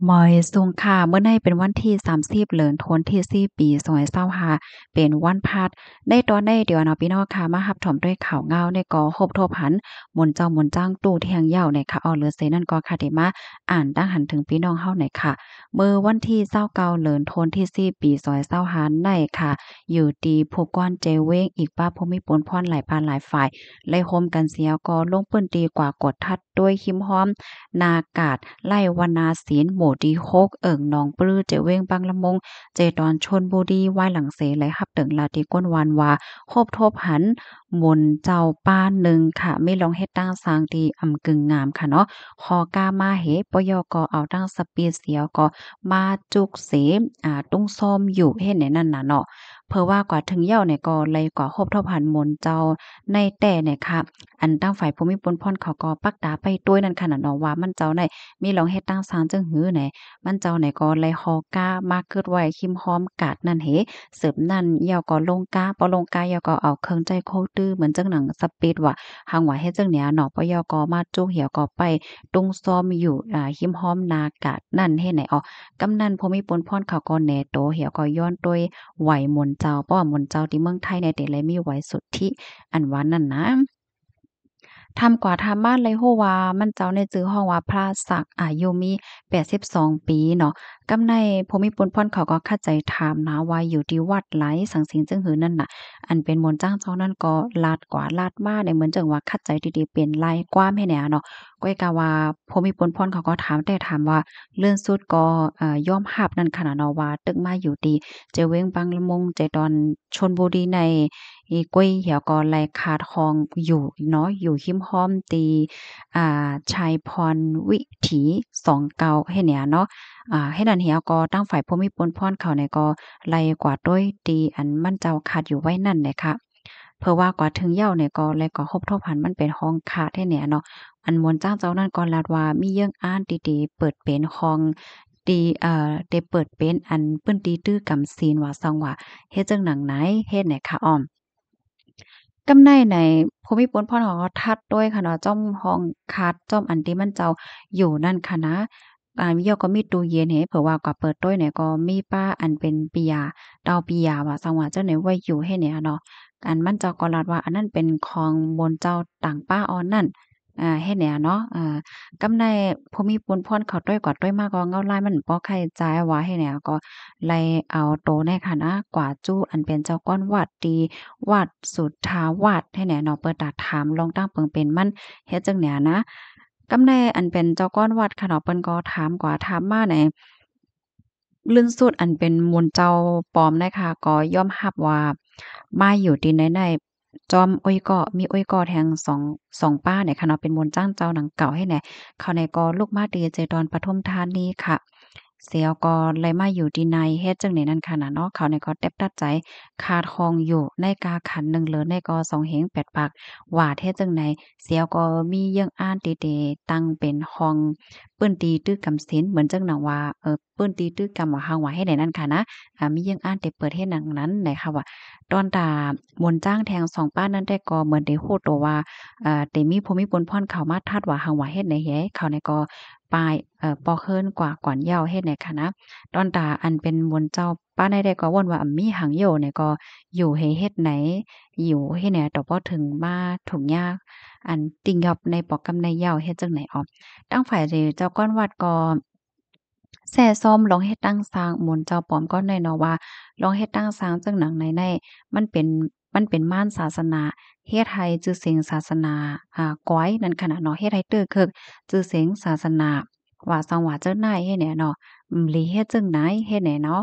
ໝາຍສົງຄ່ະ ມື້ນີ້ເປັນວັນທີສາມສິບ ເດືອນທັນວາ ປີສອງພັນຊາວຫ້າ ເປັນວັນພັດ. ໃນຕອນນີ້ດຽວເນາະ ພີ່ນ້ອງຄ່ະ ມາຮັບຊົມດ້ວຍຂ່າວງາວ ແລະກໍພົບທົບຫັນ ມົນເຈົ້າມົນຈ້າງຕູ້ແທ່ງເຍົາະ ນະຄະ. ເອົາ ຫຼືເສຍນັ້ນກໍຂ້າໄດ້ມາອ່ານຕາງຫັນເຖິງພີ່ນ້ອງເຮົາ ນະຄະ. ມື້ວັນທີຊາວເກົ້າ ເດືອນທັນວາ ປີສອງພັນຊາວຫ້າ ນີ້ຄ່ະ ຢູ່ທີ່ພູກວ້ານເຈເວັງ ອີກປະຜູ້ມີປຸນພອນຫຼາຍພາກຫຼາຍຝ່າຍ ໄດ້ໂຮມກັນເສຍກໍລົງພື້ນທີ່ກວາດກວດທັດ ດ້ວຍຮິມຮ່ອມໜ້າກາດໄລ່ວັນນາສິນ ໝູ່ທີຫົກ ເອີ່ງໜອງປື ເຈເວັງບັງລະມຸງ ເຈຕອນຊົນບູລີ ວາຍຫຼັງເສໄດ້ຮັບເຖິງລາດຕິກວນວັນວ່າ ພົບທົບຫັນມົນເຈົ້າປາໜຶ່ງຄ່ະ ມີລອງເຮັດຕັ້ງສ້າງທີ່ອຳກຶງງາມຄ່ະເນາະ. ຮໍກາມາເຫ ປະເຍົາກໍເອົາຕັ້ງສະປີດ ສຽວກໍມາຈຸກເສ ອາ ຕຸ້ງຊ້ອມຢູ່ເຮັດແນວນັ້ນນະເນາະ. ເຜີວ່າກວ່າເຖິງເຍົາະນີ້ກໍໄດ້ກວ່າພົບທົບຫັນມົນເຈົ້າໃນແຕ່ນີ້ຄ່ະ. ອັນຕາງຝ່າຍຜູ້ມີປຸນພອນເຂົາກໍປັກຕາໄປຕວຍນັ້ນຂະໜາດເນາະ ວ່າມັນເຈົ້າໃນມີລອງເຮັດຕັ້ງສ້າງຈຶ່ງຫືໃນ ມັນເຈົ້າໃນກໍໄລ່ຮໍກາມາກຶດໄວ້ຮິມຮ່ອມກາດນັ້ນເຫ ເສີບນັ້ນເຍົາະກໍລົງກາ ພໍລົງກາເຍົາະກໍເອົາເຄື່ອງໃຊ້ໂຄຕື້ເໝືອນຈັ່ງໜັງສະປີດວ່າ ຫາງວ່າເຮັດຈັ່ງເນີ້ຍເນາະ ພໍເຍົາະກໍມາຈຸກເຫວກໍໄປຕຸ້ງຊ້ອມຢູ່ ອາ ຮິມຮ່ອມໜ້າກາດນັ້ນເຫໃນອອກ. ກຳນັ້ນຜູ້ມີປຸນພອນເຂົາກໍແໜໂຕເຫວກໍຍ້ອນຕວຍໄຫວມົນເຈົ້າ ເພາະວ່າມົນເຈົ້າທີ່ເມືອງໄທໃນເຕໄລມີໄຫວສຸດທິ ອັນວ່ານັ້ນນະ. ຖາມກວ່າຖາມມາໄດ້ຮູ້ວ່າມັນເຈົ້າໃນຊື່ຮ້ອງວ່າພະສັກ ອາຍຸມີແປດສິບສອງປີເນາະ. ກຳໃນຜູ້ມີປຸນພອນເຂົາກໍຂັດໃຈຖາມນະວ່າຢູ່ທີ່ວັດໃດ ສັງສິງຈຶ່ງຫືນັ້ນນະ. ອັນເປັນມົນຈ້າງເຈົ້ານັ້ນກໍລາດກວ່າລາດມາໃນເໝືອນຈັ່ງວ່າຂັດໃຈທີ່ເປັນລາຍຄວາມໃຫ້ແນ່ເນາະ. ກ້ອຍກະວ່າຜູ້ມີປຸນພອນເຂົາກໍຖາມແຕ່ຖາມວ່າ ເລື່ອນສຸດກໍ ເອີ ຍອມຮັບນັ້ນຂະໜາດເນາະວ່າຕຶກມາຢູ່ທີ່ເຈເວັງບັງລະມຸງ ເຈຕອນ ຊົນບູລີໃນ ອີກກ້ວຍເຫວກໍໄລ່ຂາດຫ້ອງຢູ່ເນາະ ຢູ່ຮິມຮ່ອມທີ່ ອາ ໄຊພອນວິຖີສອງເກົ້າເຮັດແນວເນາະ. ອາ ເຮັດນັ້ນເຫວກໍທາງຝ່າຍຜູ້ມີປຸນພອນເຂົານີ້ກໍໄລ່ກວາດໂດຍທີ່ອັນມັນເຈົ້າຂາດຢູ່ໄວ້ນັ້ນແຫຼະຄ່ະ. ເຜີວ່າກວ່າເຖິງເຍົາະນີ້ກໍ ແລະກໍພົບທົບຫັນມັນເປັນຫ້ອງຂາດເຮັດແນວເນາະ. ອັນມົນຈ້າງເຈົ້ານັ້ນກໍລາດວ່າມີເຢື້ອງອ່ານທີ່ເດເປີດເປັນຫ້ອງ ທີ່ ເອີ ໄດ້ເປີດເປັນອັນພື້ນທີ່ຕື້ກຳສິນວ່າຊັ້ນວ່າ ເຮັດຈັ່ງໜັງໃນເຮັດແນວຄ່ະອອມ. ກຳໃນໃນຜູ້ມີປຸນພອນເຂົາກໍທັດດ້ວຍຂະເນາະ ຈ້ອມຫ້ອງຂາດ ຈ້ອມອັນທີ່ມັນເຈົ້າຢູ່ນັ້ນຂະນະ. ອາ ເຍົາະກໍມີຕູ້ເຢັນເຫ ເຜີວ່າກວ່າເປີດໂຕຍນີ້ກໍມີປາອັນເປັນເບຍ ເຕົ້າເບຍວ່າຊັ້ນວ່າ ເຈົ້າໃນໄວ້ຢູ່ເຮັດແນວເນາະ. ອັນມັນເຈົ້າກໍລາດວ່າ ອັນນັ້ນເປັນຂອງມົນເຈົ້າຕ່າງປາອອນນັ້ນ ອາ ເຮັດແນວເນາະ. ອາ ກຳໃນຜູ້ມີປຸນພອນເຂົາຕ້ອຍກວ່າຕ້ອຍມາກໍເງົາລາຍມັນບໍ່ໄຂ້ໃຈວ່າເຮັດແນວ ກໍໄລ່ເອົາໂຕໃນຄະນະກວ່າຈຸອັນເປັນເຈົ້າກ້ອນວັດທີ່ວັດສຸທາວັດເຮັດແນວເນາະ ເປີດຕາຖາມລອງຕັ້ງເປີງເປັນມັນເຮັດຈັ່ງແນວນະ. ກຳໃນອັນເປັນເຈົ້າກ້ອນວັດຂະເນາະ ເພິ່ນກໍຖາມກວ່າຖາມມາໃນ ເລື່ອນສຸດອັນເປັນມູນເຈົ້າປອມນະຄະ ກໍຍອມຮັບວ່າມາຢູ່ທີ່ໃນໃນ ຈອມໂອ້ຍກໍ ມີໂອ້ຍກໍແທງສອງ ສອງປາໃນຄະເນາະ ເປັນມູນຈ້າງເຈົ້າດັ່ງກ່າວໃຫ້ແນ່. ເຂົາໃນກໍລຸກມາທີ່ເຈດອນປະທຸມທານີຄະ ສຽວກໍໄດ້ມາຢູ່ທີ່ໃນເຮັດຈັ່ງໃດນັ້ນຄະນະເນາະ. ເຂົາໃນກໍແຕັບຕັດໃຈຂາດຫ້ອງຢູ່ໃນກາຂັນໜຶ່ງເລີນໃນກໍສອງເຮງແປດປາກ ຫວາດເຮັດຈັ່ງໃດ ສຽວກໍມີເຢື້ອງອ່ານທີ່ເດຕັ້ງເປັນຫ້ອງ ພື້ນທີ່ຕື້ກຳສິນ ເໝືອນຈັ່ງໜັງວ່າ ເອີ ພື້ນທີ່ຕື້ກຳວ່າ ຫາງວ່າເຮັດໃດນັ້ນຄະນະ ອາ ມີເຢື້ອງອ່ານເດເປີດເຮັດໜັງນັ້ນໃດຄະວ່າ ຕອນຕາມົນຈ້າງແທງສອງປານັ້ນແຕ່ກໍເໝືອນເດຮູ້ໂຕວ່າ ເອີ ເດມີຜູ້ມີປຸນພອນເຂົ້າມາທັດວ່າ ຫາງວ່າເຮັດໃດເຮ ເຂົາໃນກໍປາຍ ເອີ ປອກເຮີນກວ່າກວນເຍົາະເຮັດໃດຄະນະ. ຕອນຕາອັນເປັນມົນເຈົ້າປາໃນແຕ່ກໍວົນວ່າ ອາ ມີຫາງໂຢໃນກໍຢູ່ເຮເຮັດໃດ ຢູ່ເຮັດໃດຕໍ່ບໍ່ເຖິງມາທຸກຍາກ ອັນຕິງຍອບໃນປອກກຳໃນເຍົາະເຮັດຈັ່ງໃດອອກ. ທາງຝ່າຍເຈົ້າກ້ອນວັດກໍ ແຊຊອມລອງເຮັດຕັ້ງສ້າງມົນເຈົ້າປອມກ່ອນໄດ້ເນາະວ່າ ລອງເຮັດຕັ້ງສ້າງຈັ່ງໜັງໃນໃນ ມັນເປັນ ມັນເປັນມານສາສະໜາ ເຮັດໃຫ້ຊື່ສຽງສາສະໜາ ອາ ກວາຍນັ້ນຂະນະເນາະ ເຮັດໃຫ້ເຕີເຄິກຊື່ສຽງສາສະໜາ ວ່າສັງວ່າເຈົ້ານາຍເຮັດແນວເນາະ ອາ ຫຼືເຮັດຈັ່ງໃດເຮັດແນວເນາະ.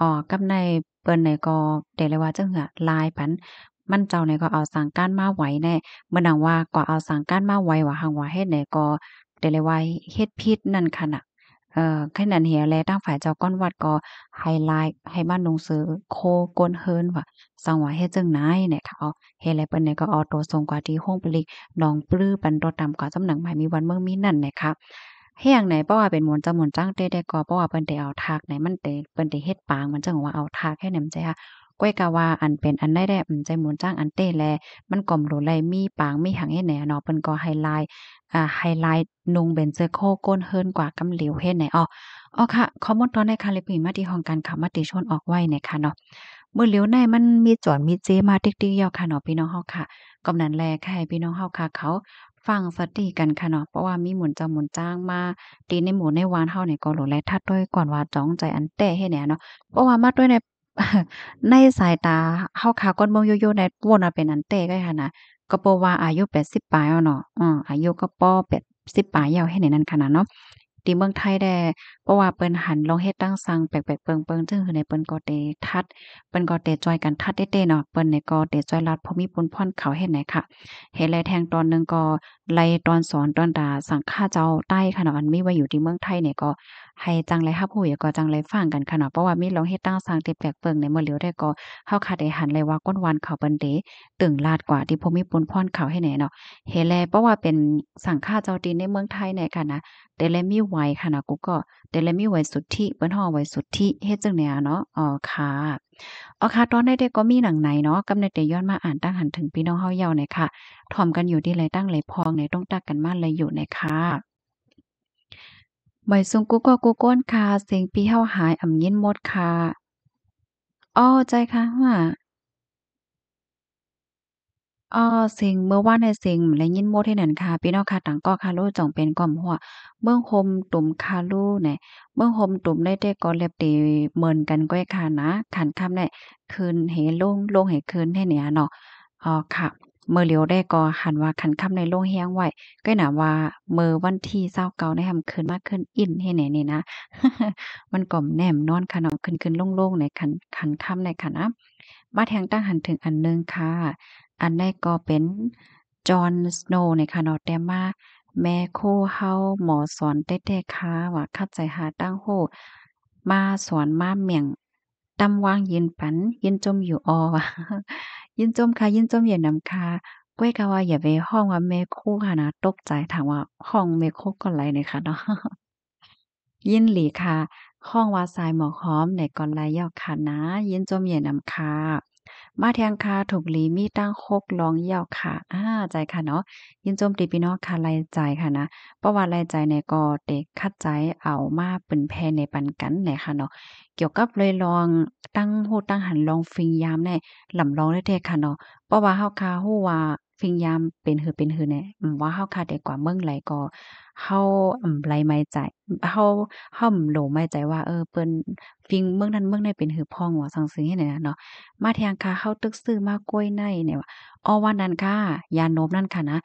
ອໍ ກຳໃນເພິ່ນໃນກໍແຕ່ລະວ່າຈັ່ງເຫືອລາຍປັນ ມັນເຈົ້າໃນກໍເອົາສັງການມາໄວ້ແນ່ ເໝືອນດັ່ງວ່າກໍເອົາສັງການມາໄວ້ວ່າ ຫາງວ່າເຮັດໃດກໍແຕ່ລະວ່າເຮັດຜິດນັ້ນຂະນະ. ເອີ ຂະນັ້ນເຮແລະ ທາງຝ່າຍເຈົ້າກ້ອນວັດກໍໃຫ້ລາຍ ໃຫ້ມານຸ່ງເສື້ອໂຄໂກນເຮີນວ່າ ສັງວ່າເຮັດຈັ່ງໃດແນ່ ເຂົາເຮັດແລະ ເພິ່ນນີ້ກໍເອົາໂຕສົ່ງກວ່າທີ່ໂຮງຜະລິດໜອງປລື ປັນໂຕຕາມກວ່າຈຳໜັງໝາຍມີວັນເມືອງມີນັ້ນແນ່ຄ່ະ. ເຮັດຫຍັງໃນ ເພາະວ່າເປັນມົນເຈົ້າມົນຈ້າງແຕ່ ແຕ່ກໍເພາະວ່າເພິ່ນໄດ້ເອົາທາກໃນ ມັນໄດ້ ເພິ່ນໄດ້ເຮັດປາງ ມັນຈັ່ງວ່າເອົາທາກໃຫ້ນຳໃຈຫາ ກ້ວຍກາວ່າອັນເປັນອັນໃດແດ່ ອືມ ໃຈໝູນຈ້າງອັນເຕ້ແລ ມັນກໍບໍ່ໄດ້ມີປາງມີຫຍັງເຮັດແນວເນາະ ເພິ່ນກໍໃຫ້ລາຍ ອ່າ ໃຫ້ລາຍນຸ່ງເປັນເສື້ອໂຄໂກນເຮີນກວ່າກຳຫຼິວເຮັດແນວ. ອໍ ອໍ ຄ່ະ ຂໍ້ມູນຕອນໃດຄ່ະ ເລຍເພິ່ງມາທີ່ຫ້ອງການຂ່າວມະຕິຊົນອອກໄວ້ແນວຄ່ະເນາະ. ມື້ຫຼຽວໃນມັນມີຈອນມີເຈມາຕິກໆ ຢູ່ຄ່ະເນາະ ພີ່ນ້ອງເຮົາຄ່ະ. ກໍນັ້ນແຫຼະ ໃຫ້ພີ່ນ້ອງເຮົາຄ່ະ ເຂົາຟັງສະຕິກັນຄ່ະເນາະ ເພາະວ່າມີໝູນເຈົ້າໝູນຈ້າງມາ ທີ່ໃນໝູ່ໃນວານເຮົານີ້ກໍຫຼູແລທັດດ້ວຍກ່ອນວ່າຈອງໃຈອັນແຕ້ເຮັດແນວເນາະ ເພາະວ່າມາດ້ວຍໃນ ໃນສາຍຕາເຮົາຄ່ະ ຄົນເມືອງຢູ່ໆ ໃນໂວນວ່າເປັນອັນແຕ້ໄດ້ຫັ້ນນະ ກໍເພາະວ່າອາຍຸແປດສິບປາຍແລ້ວເນາະ ເອີ ອາຍຸກໍພໍແປດສິບປາຍແລ້ວເຮັດແນວນັ້ນຂະໜາດເນາະ ທີ່ເມືອງໄທແດ່ ເພາະວ່າເພິ່ນຫັນລອງເຮັດຕັ້ງສ້າງແປກໆເປິງໆ ຈຶ່ງຄືໃນເພິ່ນກໍເຕທັດ ເພິ່ນກໍເຕຊ່ອຍກັນທັດເດ້ໆ ເນາະ ເພິ່ນນີ້ກໍເຕຊ່ອຍລັດຜູ້ມີບຸນພອນເຂົາເຮັດໃນຄ່ະ ເຮັດແລແທ່ງຕອນໜຶ່ງກໍ ໄລ່ຕອນສອນຕອນຕາສັງຄະເຈົ້າໃຕ້ຄ່ະເນາະ ອັນມີໄວ້ຢູ່ທີ່ເມືອງໄທນີ້ກໍໃຫ້ຈັ່ງໄດ້ຮັບຮູ້ ແລ້ວກໍຈັ່ງໄດ້ຟັງກັນຄ່ະເນາະ ເພາະວ່າມີລອງເຮັດຕັ້ງສ້າງທີ່ແປກເປິງໃນມື້ຫຼຽວໄດ້ກໍ ເຮົາຄ່ະໄດ້ຫັນເລີຍວ່າຄົນວານເຂົາເພິ່ນເດຕຶງລາດກວ່າທີ່ຜູ້ມີບຸນພອນເຂົາເຮັດແນວເນາະ ເຮັດແລ ເພາະວ່າເປັນສັງຄະເຈົ້າທີ່ໃນເມືອງໄທນີ້ຄ່ະນະ ແຕ່ລະມີໄຫວຄ່ະນະ ກູກໍ ແຕ່ລະມີໄຫວສຸດທິ ເພິ່ນຮ້ອງໄຫວສຸດທິ ເຮັດຈັ່ງໃດເນາະ ອໍ ຄ່ະ. ອໍ ຄ່ະ ຕອນໃດແດ່ກໍມີໜັງໃນເນາະ ກຳນະເຕຍ້ອນມາອ່ານຕັ້ງຫັນເຖິງພີ່ນ້ອງເຮົາເຍົາແນວຄ່ະ ຖອມກັນຢູ່ທີ່ໄລຕັ້ງໄລພອງໃນ ຕົງຕັກກັນມາໄລຢູ່ແນວຄ່ະ ໄໝສູງກູກໍກູກວນຄ່ະ ສຽງປີເຮົາຫາຍອຳຍິນໝົດຄ່ະ ອໍ ໃຈຄ່ະ ເອີ ສຽງເມື່ອວານໃນສຽງໄດ້ຍິນໝົດເຮັດນັ້ນຄ່ະ ພີ່ນ້ອງຄ່ະ ຕັງກໍຄາລູ ຈ່ອງເປັນກອມຫົວ ເມືອງໂຮມຕຸມຄາລູແນ ເມືອງໂຮມຕຸມໄດ້ແຕ່ກໍແລັບເຕເໝິນກັນກ້ວຍຄ່ະນະ ຂັນຄ່ຳແນ ຂຶ້ນເຮລົງ ລົງເຮຂຶ້ນເຮັດແນວເນາະ ອໍ ຄ່ະ ມື້ຫຼຽວໄດ້ກໍຫັນວ່າຂັນຄ່ຳໃນລົງແຮງໄວ້ ກ້ວຍນະວ່າເມື່ອວັນທີຊາວເກົ້າໃນຫຳຂຶ້ນມາຂຶ້ນອີກເຮັດແນວນີ້ນະ ມັນກໍແນມນອນຄ່ະເນາະ ຂຶ້ນໆລົງໆໃນຂັນ ຂັນຄ່ຳໃນຄ່ະນະ. ມາແທງຕັ້ງຫັນເຖິງອັນໜຶ່ງຄ່ະ ອັນໃດກໍເປັນ Jon Snow ນີ້ຄ່ະເນາະ ແຕ່ມາ ແມ່ຄູເຮົາໝໍສອນແທ້ໆຄ່ະ ວ່າຄັດໃຈຫາຕັ້ງຮູ້ ມາສອນມາແມ່ງ ຕຳວາງຍິນປັນ ຍິນຊົມຢູ່ອໍ ວ່າ ຍິນຊົມຄ່ະ ຍິນຊົມເຢັນນຳຄ່ະ ກ້ວຍກະວ່າຢ່າໄປຮ້ອງວ່າແມ່ຄູຄ່ະນະ ຕົກໃຈ ຖາມວ່າຮ້ອງແມ່ຄູກໍໄດ້ນີ້ຄ່ະເນາະ. ຍິນດີຄ່ະ ຮ້ອງວ່າສາຍໝອກຫອມແດ່ກໍໄດ້ເຈົ້າຄ່ະນະ ຍິນຊົມເຢັນນຳຄ່ະ. ມາແທງຄ່ະ ຖືກລີມີຕັ້ງຫົກລອງເຈົ້າຄ່ະ ອາ ໃຈຄ່ະເນາະ ຍິນຊົມທີ່ພີ່ນ້ອງຄ່ະໄດ້ໃຈຄ່ະນະ ເພາະວ່າໄດ້ໃຈແດ່ກໍເຕຄັດໃຈເອົາມາເຜີຍແຜ່ໃນປັນກັນແດ່ຄ່ະເນາະ ກ່ຽວກັບເລື່ອງລອງຕັ້ງຮູ້ຕັ້ງຫັນລອງຟິງຍາມແດ່ ລຳລອງແທ້ໆຄ່ະເນາະ ເພາະວ່າເຮົາຄ່ະຮູ້ວ່າ ຟິງຍາມເປັນຫືເປັນຫືແດ່ ອືມ ວ່າເຮົາຄ່ະໄດ້ກວ່າເມືອງໃດກໍ ເຮົາ ອືມ ໄດ້ໄວ້ໃຈ ເຮົາ ເຮົາໂລໄວ້ໃຈວ່າ ເອີ ເພິ່ນຟິງເມືອງນັ້ນເມືອງນີ້ເປັນຫືພ້ອງວ່າຈັ່ງຊີ້ຫັ້ນນະເນາະ. ມາແທງຄ່ະ ເຮົາຕຶກຊື້ມາກ້ວຍໃນແນວ ອໍ ວ່ານັ້ນຄ່ະ ຢາໂນບນັ້ນຄ່ະນະ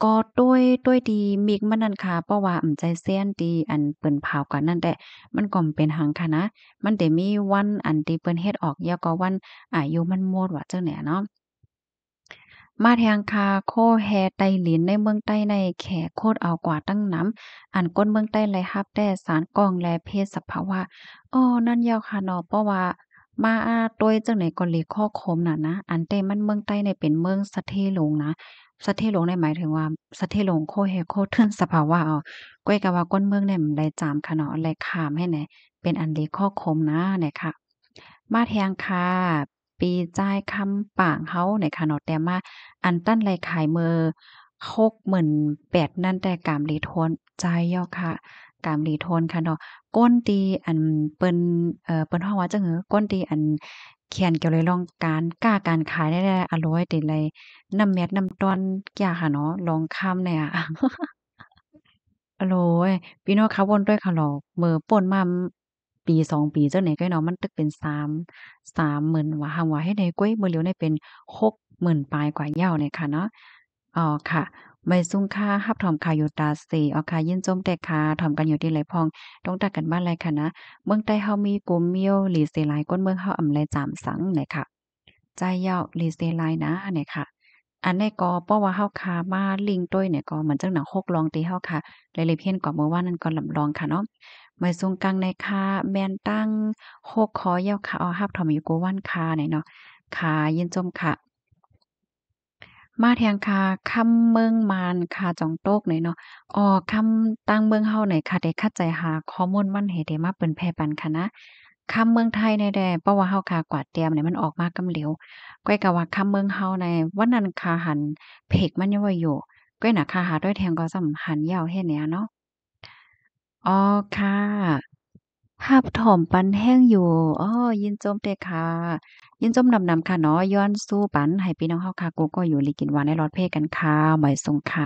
ກໍໂດຍ ໂດຍທີ່ມິກມັນນັ້ນຄ່ະ ເພາະວ່າ ອືມ ໃຈແຊນທີ່ ອັນ ເພິ່ນພາວກັນນັ້ນແດ່ ມັນກໍບໍ່ເປັນຫຍັງຄ່ະນະ ມັນໄດ້ມີວັນ ອັນ ທີ່ເພິ່ນເຮັດອອກ ແລ້ວກໍວັນອາຍຸມັນໝົດວ່າຈັ່ງໃດເນາະ. ມາແທງຄ່ະ ໂຄແຮ່ໄຕ້ລິນໃນເມືອງໃຕ້ໃນແຂກໂຄດເອົາກວ່າຕັ້ງນຳ ອັນຄົນເມືອງໃຕ້ໄດ້ຮັບແຕ່ສານກ້ອງ ແລະ ເພດສະພາວະ. ເອີ ນັ້ນເຈົ້າຄ່ະເນາະ ເພາະວ່າມາໂດຍຈັ່ງໃດກໍເລຂໍ້ຄົມນັ້ນນະ ອັນແຕ່ມັນເມືອງໃຕ້ໃນເປັນເມືອງສະເທໂລງນະ ສະເທໂລງໃນໝາຍເຖິງວ່າສະເທໂລງໂຄແຮ່ໂຄເຖື່ອນສະພາວະເອົາ ກ້ວຍກະວ່າຄົນເມືອງໃນມັນໄດ້ຈາມຄ່ະເນາະ ແລະ ຂາມໃຫ້ແດ່ ເປັນອັນເລຂໍ້ຄົມນະ ແນະຄ່ະ. ມາແທງຄ່ະ ປີຈາຍຄຳປາງເຮົານີ້ຄ່ະເນາະ ແຕ່ມາອັນຕັນໄດ້ຂາຍເມື່ອຫົກໝື່ນແປດນັ້ນ ແຕ່ກາມລີໂທນ ໃຈເຈົ້າຄ່ະ ກາມລີໂທນຄ່ະເນາະ ກົ້ນທີ່ອັນເພິ່ນ ເອີ ເພິ່ນຮ້ອງວ່າຈັ່ງ ເອີ ກົ້ນທີ່ອັນຂຽນກ່ຽວເລື່ອງການຄ້າການຂາຍໄດ້ ອາໂລຍຕິໄລ ນ້ຳແມັດນ້ຳຕ້ອນກຽກຄ່ະເນາະ ລອງຄຳແດ່ ອາໂລຍ ພີ່ນ້ອງຄ່ະ ວົນດ້ວຍຄ່ະເນາະ ເມື່ອປົນມາ ປີສອງປີຈັ່ງໃດກໍເນາະ ມັນຕຶກເປັນສາມ ສາມໝື່ນວ່າ ຫາງວ່າເຮັດໃຫ້ກ້ວຍມື້ຫຼຽວນີ້ເປັນຫົກໝື່ນປາຍກວ່າເຈົ້ານີ້ຄ່ະເນາະ. ອໍ ຄ່ະ ໄໝສູງຄ່ະ ຮັບຖອມຂ່າວຢູ່ຕາເສ. ອໍ ຄ່ະ ຍິນຊົມແຕ່ຄ່ະ ຖອມກັນຢູ່ທີ່ໄລພອງ ຕົງຕັກກັນບ້ານໄລຄ່ະນະ. ເມືອງໃຕ້ເຮົາມີກູມີວ ຫຼີເສຫຼາຍ ຄົນເມືອງເຮົາອຳໄລຈາມສັງ ແນະຄ່ະ. ໃຈເຈົ້າ ລີເຊລາຍນາ ແນະຄ່ະ. ອັນນີ້ກໍເພາະວ່າເຮົາຄ່ະມາລິງໂຕຍນີ້ກໍເໝືອນຈັ່ງໜັງຫົກລອງທີ່ເຮົາຄ່ະໄດ້ເລັບຮຽນກວ່າເມື່ອວານນັ້ນກໍລຳລອງຄ່ະເນາະ. ໝາຍສູງກາງໃນຄ່ະ ແມ່ນຕັ້ງຫົກຂໍ້ເຈົ້າຄ່ະ ເອົາຮັບຖອມຢູ່ກູວັນຄ່ະນີ້ເນາະ. ຄ່ະ ຍິນຊົມຄ່ະ. ມາແທງຄ່ະ ຄຳເມືອງມານ ຄ່າຈອງຕົກນີ້ເນາະ. ອໍ ຄຳຕ່າງເມືອງເຮົານີ້ຄ່ະ ໄດ້ຂັດໃຈຫາຂໍ້ມູນມັນໃຫ້ໄດ້ມາເຜີຍແຜ່ປັນຄ່ະນະ. ຄຳເມືອງໄທແດ່ໆ ເພາະວ່າເຮົາຂ້າກວາດແຕ້ມນີ້ມັນອອກມາກຳຫຼຽວ. ກ້ອຍກະວ່າຄຳເມືອງເຮົາໃນວັນນັ້ນຂ້າຫັນເພຈມັນຍັງວ່າຢູ່ ກ້ອຍນະຂ້າຫາດ້ວຍແທງກໍສ່ຳຫັນຍາວເຮັດແນວເນາະ. ອໍ ຄ່ະ ຮັບຖອມປັນແຮງຢູ່. ອໍ ຍິນຊົມເດ້ຄ່ະ ຍິນຊົມນຳໆ ຄ່ະເນາະ. ຍ້ອນສູ້ປັນໃຫ້ພີ່ນ້ອງເຮົາຄ່າ ກູ່ກໍຢູ່ດີກິນຫວານ ໃຫ້ລອດເພກັນຄ່ະ. ໝາຍສົງຄ່ະ.